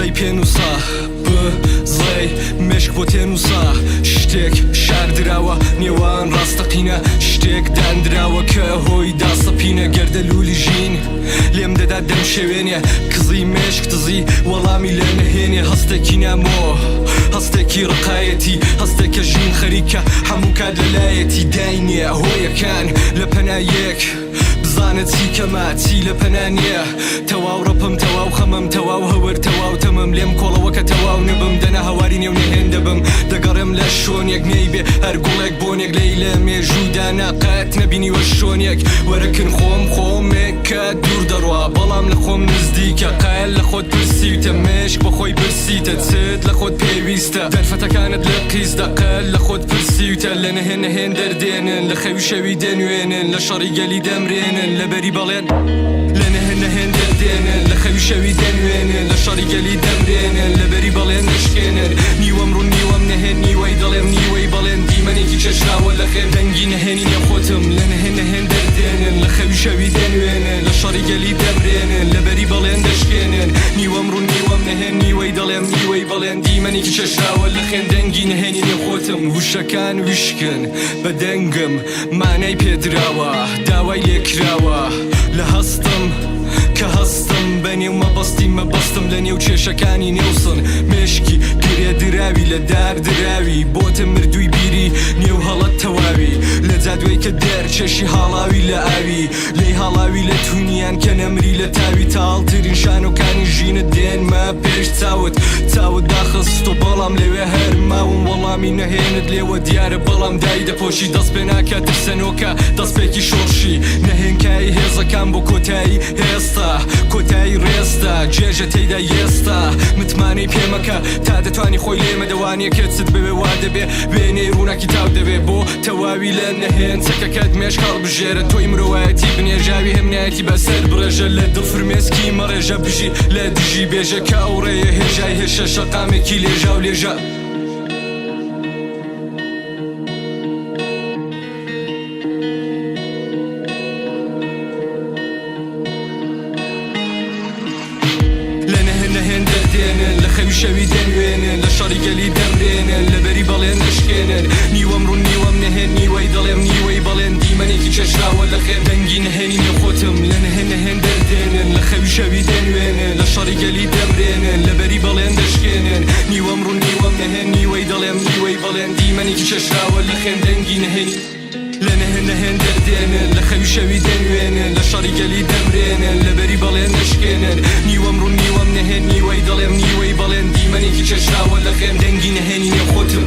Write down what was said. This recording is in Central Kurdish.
بزەی پێنووسە بزەی مێشک بۆ تێنووسە شتێک شاردراوە نێوان ڕاستەقینە شتێک داندراوە کە هۆی داسەپینە گەردەلوولی ژین لێم دەدا دەمشێوێنێ کزی مێشک دزی وەڵامی لێ نەهێنێ هەستێکی نامۆ هەستێکی ڕقایەتی هەستێک کە ژین خەریکە هەموو کات لەلایەتی داینێ هۆیەکان لە پەنا یەک بزانە چی کەمە چی لە پەنا نییە تەواو ڕەپم تەواو خەمم تەواو هەور تەواو تەمم لێم کۆڵەوە کە تەواو نەبم دەنا هەواری نێو نەهێن دەبم دەگەڕێم لە شۆنێک نەیبێ هەر گوڵێک بۆنێک لێی لە مێژوودا نا قەت نەبینیوە شۆنێک وەرە کن خۆم خۆمێک کە دوور دەڕوا بەڵام لە خۆم نزدیکە قەل لە خۆت پرسیوتە مێشک بە خۆی برسیتە چت لە خۆت پێویستە دەرفەتەکانت لە قیزدە قەل لە خۆت پرسیوتە لە نەهێن نەهێن دەردێنن لە خەوی شەوی دەنوێنن لە شەڕی گەلی دەمرێنن لە بەری بەڵێن لە نەهێن نەهێن دەردێنن لە خەوی شەوی دەنوێنن لە شەڕی گەلی دەمرێنن لە بەری بەڵێن دەشکێنن نیوەم ڕوون نیوەم نەهێن نیوەی دەڵێم نیوەی بەڵێن دیمەنێکی چێژراوە لە خێن دەنگی نەهێنی نێو خۆتم لە نەهێن نەهێن دەردێنن لە خەوی شەوی دەنوێنن لە شەڕی گەلی دەمرێنن لە بەری بەڵێن دەشکێنن نیوەم ڕوون نیوەم نەهێن نیوەی دەڵێم نیوەی بەڵێن دیمەنێکی چێژراوە لە خێن دەنگی نەهێنی نێو خۆتم وشەکان وشکن بە دەنگم مانای پێدراوە داوای لێکراوە لە هەستم کە هەستم بە نێو مەبەستی مەبەستم لە نێو کێشەکانی نێوسن مێشکی گرێ دراوی لە دار دراوی بۆتە مردووی بیری نێو هەڵەت تەواوی لە جادوەی کە دەرکێشی هاڵاوی لە ئاوی لێی هاڵاوی لە تونیان کە نەمری لە تاوی تاڵترین شانۆکانی ژینت دێنمە پێش چاوت چاوت داخستۆ بەڵام لەوێ هەر ماوم وەڵامی نەهێنت لێوە دیارە بەڵام دای دەپۆشی دەست پێ ناکە ترسەنۆکە دەستپێکی شۆڕشی نەهێنکایی هێزەکان بۆ کۆتایی هێستا کۆتایی ڕێستا جێژە تێیدا یێستا متمانەی پێمەکە تا دەتوانی خۆی لێمەدە وانیە کە چت بوێ وا دەبێ وێنەی ڕووناکی تاو دەبێ بۆ تەواوی لە نەهێن چەکەکەت مێشک هەڵبژێرە تۆی مرۆوایەتی بنێژاوی هێمنایەتی بەسەر بڕێژە لە دڵ فرمێسکی مەڕێژە بژی لە دژی بێژە کە ئەو ڕێیە هێژای هێشە شەقامێکی لێژاو لێژە. لە نەهێن نەهێن دەردێنن لە خەوی شەوی دەنوێنن لە شەڕی گەلی دەمرێنن لە بەری بەڵێن دەشکێنن نیوەم ڕوون نیوەم نەهێن نیوەی دەڵێم نیوەی بەڵێن دیمەنێکی چێژراوە لە خێن دەنگی نهێنی نێو خۆتم لە نەهێن نەهێن دەردێنن لە خەوی شەوی دەنوێنن لە شەڕی گەلی دەمرێنن لە بەری بەڵێن دەشکێنن نیوەم ڕوون نیوەم نەهێن نیوەی دەڵێم نیوەی بەڵێن دیمەنێکی چێژراوە لە خێن دەنگی نهێنی لە نەهێن نەهێن دەردێنن لە خەوی شەوی دەنوێنن لە شەڕی گەلی دەمرێنن لە بەری بەڵێن دەشکێنن نیوەم ڕوون نیوەم نەهێن نیوەی دەڵێم نیوەی بەڵێن دیمەنێکی چێژراوە لە خێن دەنگی نهێنی نێو خۆتم.